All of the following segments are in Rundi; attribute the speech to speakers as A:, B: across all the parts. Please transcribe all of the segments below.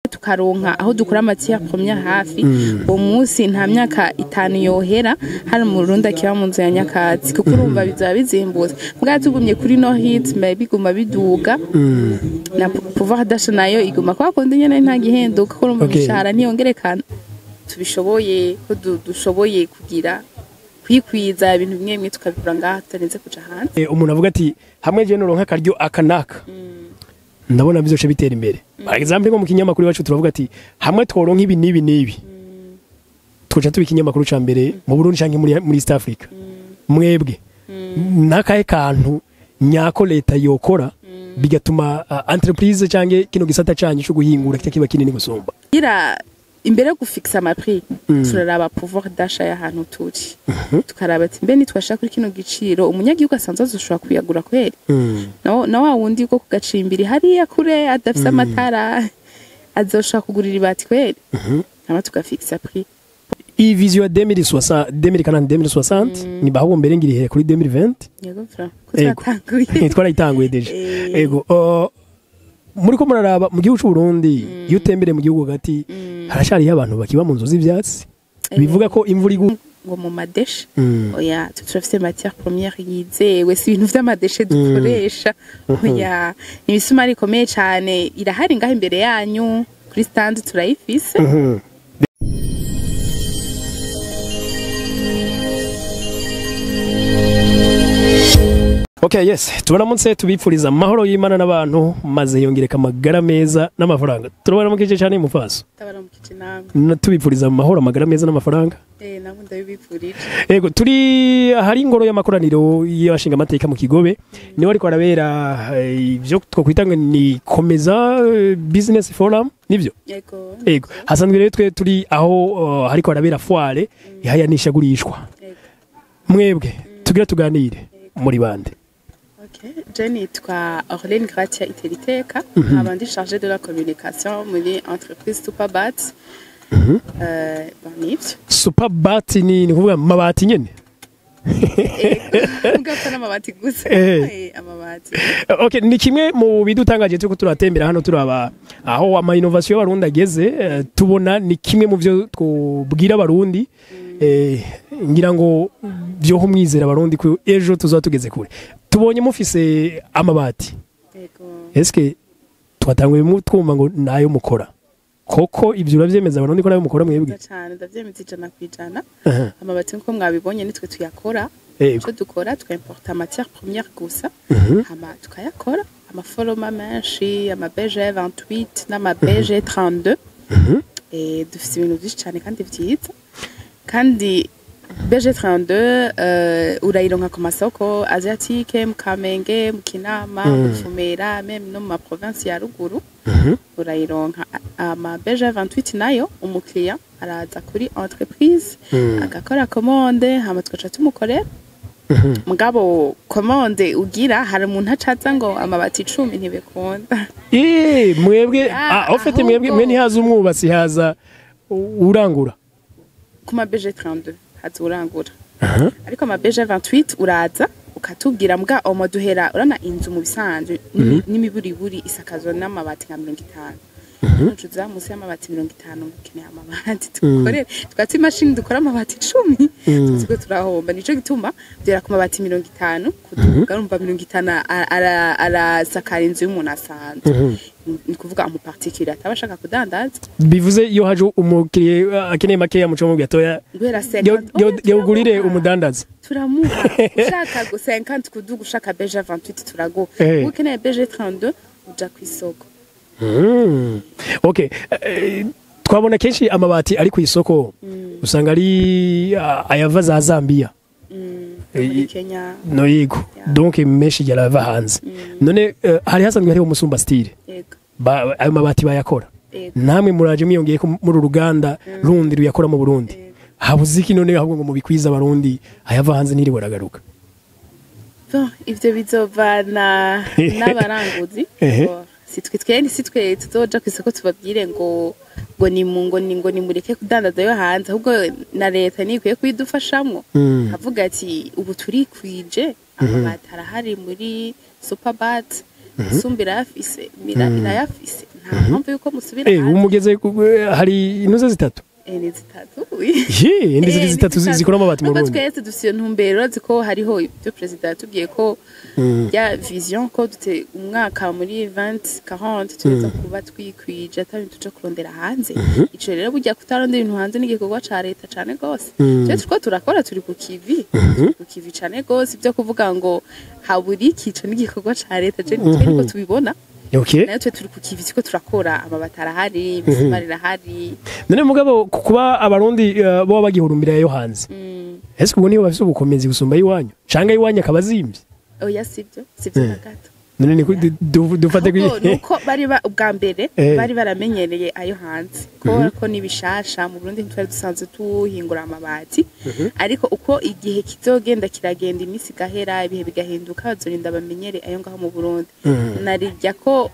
A: Tukaronka aho dukura matière première hafi. Uwo munsi nta myaka 5 yohera hari mu Burundi akiba mu nzu ya nyakatsi, kuko urumva bizaba bizimbutse. Mbwa tugumye kuri no rythme biguma biduga, na pouvoir d'achat nayo iguma kwa kundi nyene, nta gihinduka, kuko urumva imishahara ntiyongerekana. Tubishoboye ko dushoboye kugira kwikwiza ibintu bimwe bimwe, tukabikura ngaha tutarinze kuja hanze.
B: Umuntu avuga ati hamwe je noronka akaryo aka naka, ndabona bizoce bitera imbere. Par exemple, nko mu kinyamakuru iwacu turavuga ati hamwe tworonka ibi n'ibi n'ibi, tuca tuba ikinyamakuru ca mbere mu Burundi canke muri East Africa. Mwebwe nakahe kantu nyako leta yokora bigatuma entreprise canke kino gisata canyu cyo guhingura kiba kiba kinini gusumba?
A: Kugira imbere yo gufixa ama prix, turaraba pouvoir d'achat y'ahantu turi, tukaraba ati mbe nitwashaka kuri kino giciro, umunyagihugu asanzwe azoshobora kuyagura kweri? Na wa wundi ko kugacimbiri hariya kure adafise amatara azoshobora kugurira ibati kweri? Hama tugafixa prix.
B: Iyi vision ya 2060, 2040, 2060 ni baho mbere ngirihere kuri 2020.
A: Yego fra ko
B: Ego.
A: twatanguye.
B: Twarayitanguye déjà. Ego, muri ko muraraba mu gihugu c'u Burundi, iyo utembereye mu gihugu hagati haracariho abantu bakiba mu nzu z'ivyatsi, bivuga ko imvura igwa
A: Ngo mu ma déchets? Oya, turafise matière première yizewe, si ibintu vy'ama déchets dukoresha, oya. Ni imisumari ikomeye cane, irahari ngaho imbere yanyu kuri stand turayifise.
B: Okay, yes, tubaramutse, tubipfuriza amahoro y'Imana n'abantu, maze yongereka amagara meza n'amafaranga. Turabaramukije cyane mufaso.
A: Tabaramukije namwe.
B: Na tubipfuriza amahoro, amagara meza n'amafaranga.
A: Namwe ndabibifurije.
B: Ego, turi ahari ingoro y'amakoraniro y'abashinga amateka mu Kigobe, niho ariko harabera ibyo twakwita ngo ni Komeza Business Forum, nivyo?
A: Yego.
B: Ego, hasanzwe rero twe turi aho hariko harabera foire ihayanisha gurishwa. Mwebwe tugira tuganire, muri bande?
A: Ok, je nitwa Orlene Gratia Iteriteka, nkaba ndi chargée de la communication muri entreprise Superbat. Bon, nivyo.
B: Superbat ni kuvuga amabati nyene?
A: Mugapfa n'amabati gusa. Amabati.
B: Okay, ni kimwe mu bidutangaje turiko turatembera hano, turaba aho ama innovation y'abarundi ageze, tubona ni kimwe mu byo twobwira abarundi, ngira ngo byoho umwizera abarundi ko ejo tuzaba tugeze kure. Tubonye mufise amabati.
A: Yego.
B: Eske twatanguye mu twumva ngo nayo mukora koko? Ibyo uravyemeza abarundi ko nayo mukora mwebwe?
A: Neza cane, ndavyemeza 100%. Amabati nkuko mwabibonye nitwe tuyakora. Ico dukora, twimporta matière première gusa, hama tukayakora ama formes menshi, ama BG 28 n'ama BG 32. Dufise ibintu vyinshi cane kandi vyiza. Kandi BG 32 urayironka ku masoko asiatique, mu Kamenge, mu Kinama, mu Ruvumera, même no mu ma province ya ruguru urayironka. Ama BG 28 nayo umukiriya araza kuri entreprise agakora commande, hama tugaca tumukorera. Mugabo commande ugira, hari umuntu acaza ngo amabati 10, ntibikunda.
B: Mwebwe
A: Ah,
B: ah, en fait mwebwe mwe ntihaza umwubatsi, haza urangura.
A: Ku ma BG 32 haza urangura, ariko ama BG 28 uraza ukatubwira. Mbwa omo duhera, urana inzu mu bisanzwe n'imiburiburi isakazwa n'amabati nka 50. Ncuza munsi y'amabati 50 ngo ukeneye amabati dukorere, twatse imashini dukora amabati 10, tuko turahomba. Nico gituma byera ku mabati 50 kuduga. Urumva 50 arasakara inzu y'umuntu asanzwe, ni kuvuga umu particulier ataba ashaka kudandaza.
B: Bivuze iyo haje umukiriya akeneye makeya, muco mu gatoya
A: Guhera 50, oya,
B: yogurire
A: turamuha.
B: umudandaza.
A: Turamuha. Ushaka go 50 kuduga, ushaka BG 28 turaguha. Ukeneye BG 32 uja kw'isoko.
B: Okay, twabona kenshi amabati ari ku isoko usanga ari ayava za Zambia.
A: Muri Kenya.
B: No yego. Donc menshi yarava hanze. None hari hasanzwe hariho Umusumba Style?
A: Yego.
B: Ayo mabati bayakora?
A: Yego.
B: Namwe muraje mwiyongeye ko muri uru ruganda rundi ruyakora mu Burundi.
A: Yego.
B: Habuze iki none ahubwo ngo mubikwiza abarundi, ayava hanze ntiriwe aragaruka?
A: Bon, ivyo bizovana n'abaranguzi. Bon, si twe twene, si twe tuzoja kw'isoko tubabwire ngo ni mu ngo ni ngo nimureke kudandaza yo hanze. Ahubwo na leta nikwiye kuyidufashamwo, avuga ati ubu turikwije, amabati arahari muri Superbat. Sumba irayafise, Mira irayafise, nta mpamvu yuko musubira
B: Eh,
A: hanze.
B: Umugeze hari inoze zitatu.
A: Eh, ni zitatu, oui.
B: Ye, ni
A: Eh, ni
B: zitatu zikora amabati mu
A: Nubwo
B: Burundi.
A: twese dufite iyo ntumbero, urazi ko hariho ibyo perezida yatubwiye ko ya vision ko dute umwaka muri 2040 tuza kuba twikwije, atari tuja kurondera hanze. Ico rero, burya kutarondera ibintu hanze n'igikorwa ca leta cane gose. Twe turiko turakora, turi ku kivi, turi ku kivi cane gose. Ibyo kuvuga ngo habura iki, ico n'igikorwa ca leta, je twe niko tubibona. Nayo twe turi ku kivi, turiko turakora, amabati arahari, imisumari irahari.
B: None mugabo kuba Abarundi boba bagihurumbira yo hanze, ese ubwo nibo bafise ubukomezi gusumba iwanyu, canke iwanyu akaba azimvye?
A: Oya, sibyo, sibyo na gato.
B: None ni dufate
A: Ahubwo nuko bari ubwa mbere bari baramenyereye ayo hanze, ko nibishasha mu Burundi, ntitwari dusanzwe tuhingura amabati. Ariko uko igihe kizogenda kiragenda, iminsi igahera, ibihe bigahinduka, bazorinda bamenyere ayo ngaho mu Burundi. Narirya ko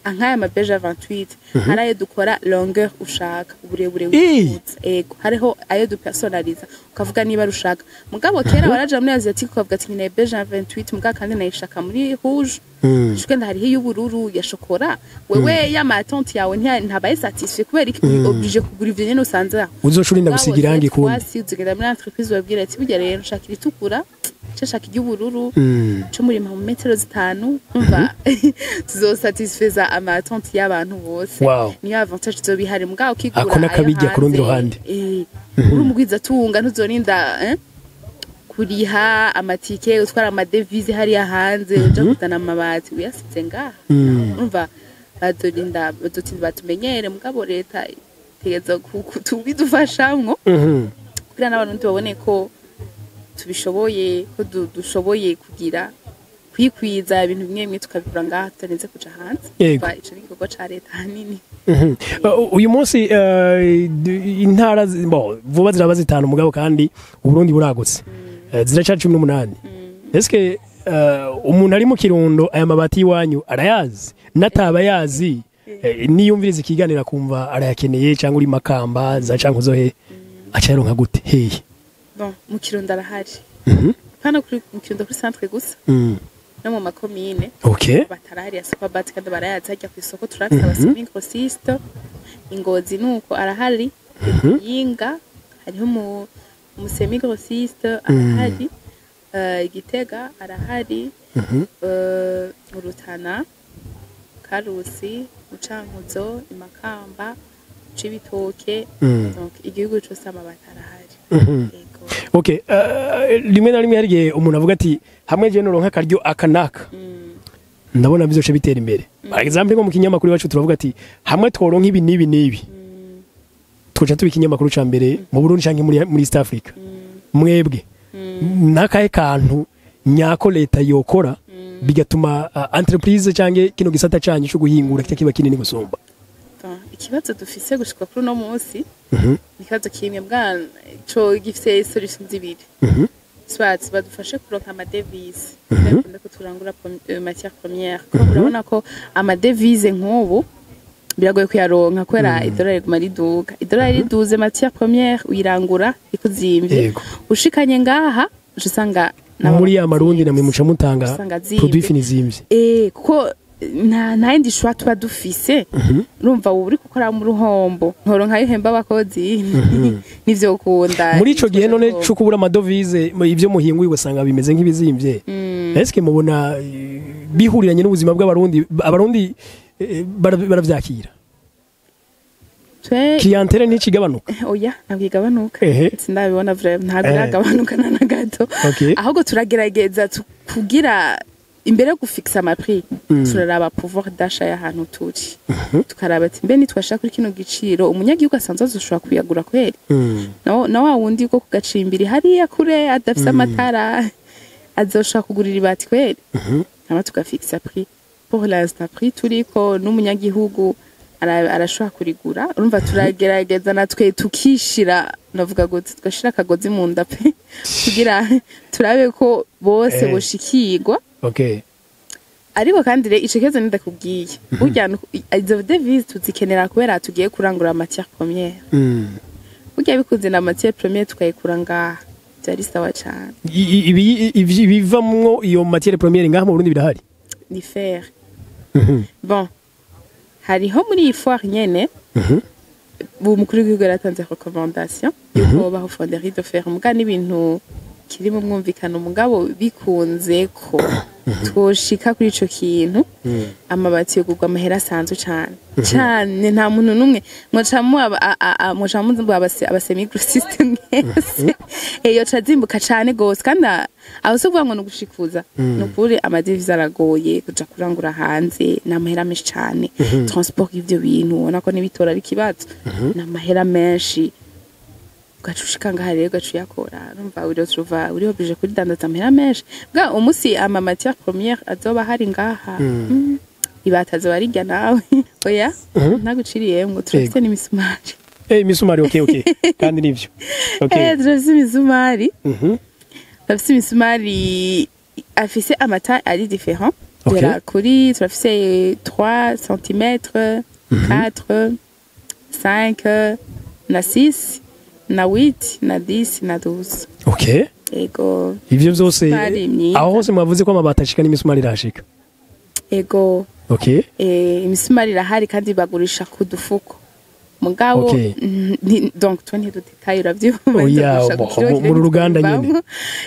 A: nk'aya ma BG 28 hari ayo dukora longueur ushaka, uburebure wifuza. Ego, hariho ayo dupersonaliza, ukavuga niba rushaka. Mugabo kera waraja muri asiatique ukavuga ati nkeneye BG 28, mugabo kandi nayishaka muri rouge, ugenda hariho iy'ubururu, ya shokora. Wewe ya attente yawe ntabaye satisfait, kubera iki? Uri obligé kugura ivyo nyene usanze aho.
B: Uzoca urinda gusiga irangi kundi.
A: Wasi uzogenda muri entreprise ubabwira ati burya rero nshaka iritukura, nca nshaka iry'ubururu, co murima mu metero 5. Umva, tuzosatisfeza ama attente y'abantu bose. Niyo avantage izoba ihari. Mugabo ukigura
B: Ako n'akabirya
A: ayo
B: ku rundi
A: hanze,
B: ruhande.
A: Uri umugwizatunga, ntuzorinda kuriha amatike, utwara ama devises hariya hanze, uja kuzana amabati uyasize ngaha. Urumva bazorinda, bazotinda batumenyere. Mugabo leta itegereza tubidufashamwo kugira n'abarundi babone ko tubishoboye, ko dushoboye kugira kwikwiza ibintu bimwe bimwe, tukabikura ngaha tutarinze kuja hanze. Umva, ico ni igikorwa ca leta hanini.
B: Uyu munsi intara bon, vuba ziraba zitanu, mugabo kandi Uburundi buragutse. Ziracari 18. Eske umuntu ari mu Kirundo aya mabati y'iwanyu arayazi? Nataba yazi, niyumviriza ikiganiro akumva arayakeneye, cyangwa uri Makamba za canke uzohe, aca yaronka gute, hehe?
A: Bon, mu Kirundo arahari. Hano kuri mu Kirundo kuri centre gusa, no mu makomine batarahari ya Superbat, kandi barayazi. Hajya ku isoko turafise aba semi grossiste. Ingozi nuko arahari, Yinga hariho umu semi grossiste arahari, Gitega arahari, mu Rutana, Karusi, mu Cankuzo, Imakamba, Cibitoke. Donc igihugu cose amabati arahari. Yego.
B: Okay, rimwe na rimwe hari igihe umuntu avuga ati hamwe je noronka akaryo aka naka, ndabona bizoce bitera imbere. Par exemple, nko mu kinyamakuru iwacu turavuga ati hamwe tworonka ibi n'ibi n'ibi, twoca tuba ikinyamakuru ca mbere mu Burundi canke muri East Africa. Mwebwe nakahe kantu nyako leta yokora bigatuma entreprise canke kino gisata canyu cyo guhingura kiba kiba kinini gusumba?
A: Bon, ikibazo dufise gushika kuri uno munsi ni ikibazo kimwe bwana, co gifise solution zibiri. Soit badufashe kuronka ama devises, bakunda ko turangura matière première, ko urabona ko ama devises nk'ubu biragoye kuyaronka kubera idolari riguma riduga. Idolari riduze, matière première uyirangura ikuzimvye. Ushikanye ngaha uca usanga
B: Muri ya marundi namwe muca mutanga
A: usanga zimvye.
B: Produit fini zimvye.
A: Kuko nta yindi choix tuba dufise. Urumva ubu uri gukora mu ruhombo, ntoronka uhemba abakozi, nivyo ukunda.
B: Muri ico gihe none co kubura ama devises, ivyo muhinguye ugasanga bimeze nk'ibizimvye, eske mubona bihuriranye n'ubuzima bw'Abarundi? Abarundi baravyakira?
A: Twe
B: Clientèle ntikigabanuka?
A: Oya, ntabwo igabanuka. Sindabibona vraiment, ntabwo iragabanuka na gato. Ahubwo turagerageza kugira imbere yo gufixa ama prix, turaraba pouvoir d'achat y'ahantu turi, tukaraba ati mbe nitwashaka kuri kino giciro, umunyagihugu asanzwe azoshobora kuyagura kweri? Na wa wundi bwo kugacimbiri hariya kure adafise amatara azoshobora kugurira ibati kweri? Hama tugafixa prix. Pour l'instant prix turiko n'umunyagihugu arashobora kurigura. Urumva turagerageza natwe tukishira, navuga gute, tugashira akagozi mu nda pe, kugira turabe ko bose boshikirwa. Ariko kandi rero ico kibazo ndakubwiye, burya izo devises tuzikenera kubera tugiye kurangura matière première. Burya bikunze na matière première tukayikura ngaha, byari sawa cane.
B: Ibivamwo iyo matière première ngaha mu Burundi birahari?
A: Ni fer. Bon, hariho muri iyi foire nyene, ubu umukuru w'igihugu yaratanze recommandation yuko hobaho fonderie de fer, muga n'ibintu kiri mu mwumvikano. Mugabo bikunze ko twoshika kuri ico kintu, amabati yogurwa amahera asanzwe cane cane. Nta muntu n'umwe mwoca muba aba semi-grossiste mwese. Yoca azimbuka cane gose. Kandi aho si ukuvuga ngo ni ugushikuza, ni ukuri ama devises aragoye kuja kurangura hanze, ni amahera menshi cane. Transport y'ivyo bintu, ubona ko n'ibitora ari ikibazo, ni amahera menshi. Ugaca ushika ngaha rero, ugaca uyakora, urumva uri tuva uri obligé kuridandaza amahera menshi. Bwa umunsi ama matière première azoba hari ngaha, ibata azoba rirya nawe. Oya, ntaguciriyemwo, turafise n'imisumari.
B: Imisumari, okay, kandi nivyo, okay.
A: Turafise imisumari. Turafise imisumari afise ama tailles ari différent. Duhera kuri, turafise 3 cm, 4, 5 na 6 na 8 na 10 na 12. Ego.
B: Ivyo vyose
A: Imisumari myiza.
B: Aho hose mwavuze ko amabati ashika, n'imisumari irashika?
A: Ego. Imisumari irahari kandi bagurisha ku dufuko, mugabo donc twe ntidutitaye, uravyumva.
B: Oya,
A: tugurisha ku kilo, kilo
B: mu ruganda nyene.
A: ntitubivamwo.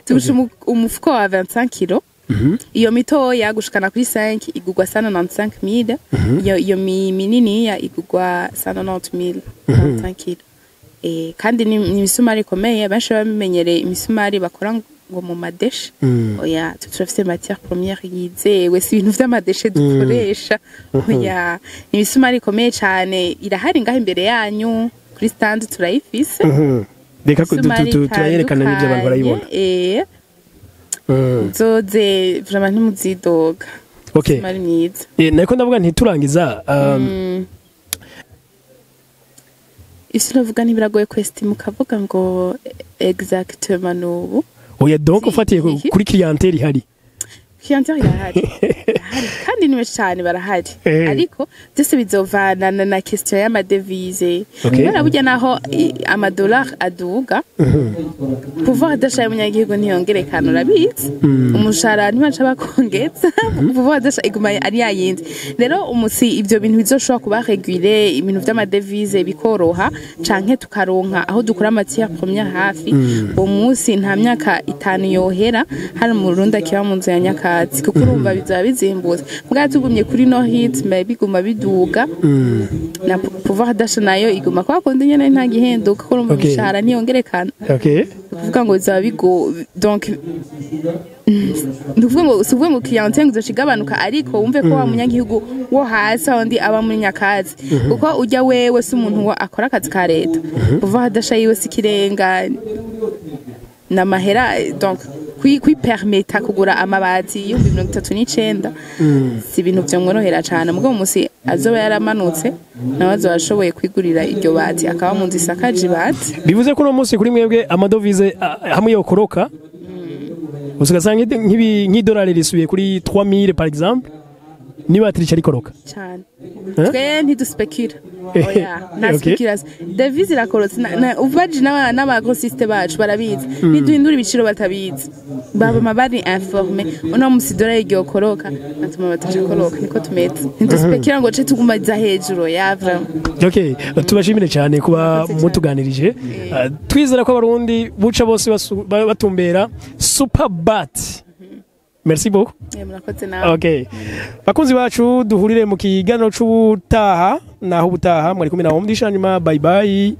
A: Tugurisha umufuko wa 25 kilo. Iyo mitoya gushikana kuri 5 igurwa 195 000, iyo mininiya igurwa 190 000, 25 kilo. Kandi ni imisumari ikomeye. Benshi bamenyereye imisumari bakora ngo mu ma déchets. Oya, turafise matière première yizewe, si ibintu vy'ama déchets dukoresha. Oya, ni imisumari ikomeye cane, irahari ngaho imbere yanyu kuri stand turayifise.
B: Reka
A: Imisumari
B: turayerekana n'ibyo abantu barayibona.
A: Zoze vraiment ntimuzidoga. Imisumari myiza.
B: Nariko ndavuga ntiturangiza,
A: Ivyo navuga ntibiragoye kwestima ukavuga ngo exactement nubu.
B: Oya, donc ufatiye
A: Iki?
B: kuri clientèle ihari.
A: Clientèle irahari, irahari kandi ni benshi cyane barahari. Ariko byose bizovanana na question y'ama devises. Kubera burya naho amadolari aduga, pouvoir d'achat y'umunyagihugu ntiyongerekana, urabizi. Umushahara ntibaca bakongeza, pouvoir d'achat iguma ari yayindi. Rero umusi ivyo bintu bizoshobora kuba régulé, ibintu vy'ama devises bikoroha, canke tukaronka aho dukura matière première hafi, uwo munsi nta myaka 5 yohera hari mu Burundi akiba mu nzu ya nyakatsi, kuko urumva bizaba bizimbutse. Mbwa tugumye kuri no rythme biguma biduga, na pouvoir d'achat nayo iguma kwa kundi nyene, nta gihinduka, kuko urumva imishahara ntiyongerekana. Kuvuga ngo bizaba bigo, donc ni ukuvuga ngo si ukuvuga ngo clientèle ngo izoca igabanuka, ariko wumve ko wa munyagihugu wo hasi aho ndi aba muri nyakatsi, kuko ujya wewe si umuntu wa akora akazi ka leta, pouvoir d'achat yiwe si ikirenga n'amahera. Donc kwipermeta kugura amabati 39 000 si ibintu vyamworohera cane. Mugabo umusi azoba yaramanutse, nawe azoba ashoboye kwigurira iryo bati, akaba mu nzu isakaje ibati.
B: Bivuze ko uno munsi kuri mwebwe ama devises hamwe yokoroka, ugasanga nk'idolari risubiye kuri 3000 par exemple, niba rica rikoroka.
A: Cyane.
B: Eh?
A: Twe ntiduspekira, oya, nta speculation. Devise irakorotse, ubaji n'aba grossiste bacu barabizi, ntiduhindura ibiciro batabizi, baba bari informé. Uno musi dolari ryokoroka natuma bataca koroka, niko tumeze. Ntiduspekira ngo ce tugumaza hejuru ya vraiment.
B: Okay, tubashimire cyane kuba
A: Murakoze cyane.
B: mutuganirije. Twizera ko abarundi buca bose batumbera Superbat. Merci beaucoup.
A: Murakoze nawe.
B: Okay, bakunzi bacu, duhurire mu kiganiro c'ubutaha. Naho ubutaha, mwari kumwe na Omdisha nyuma. Bye bye.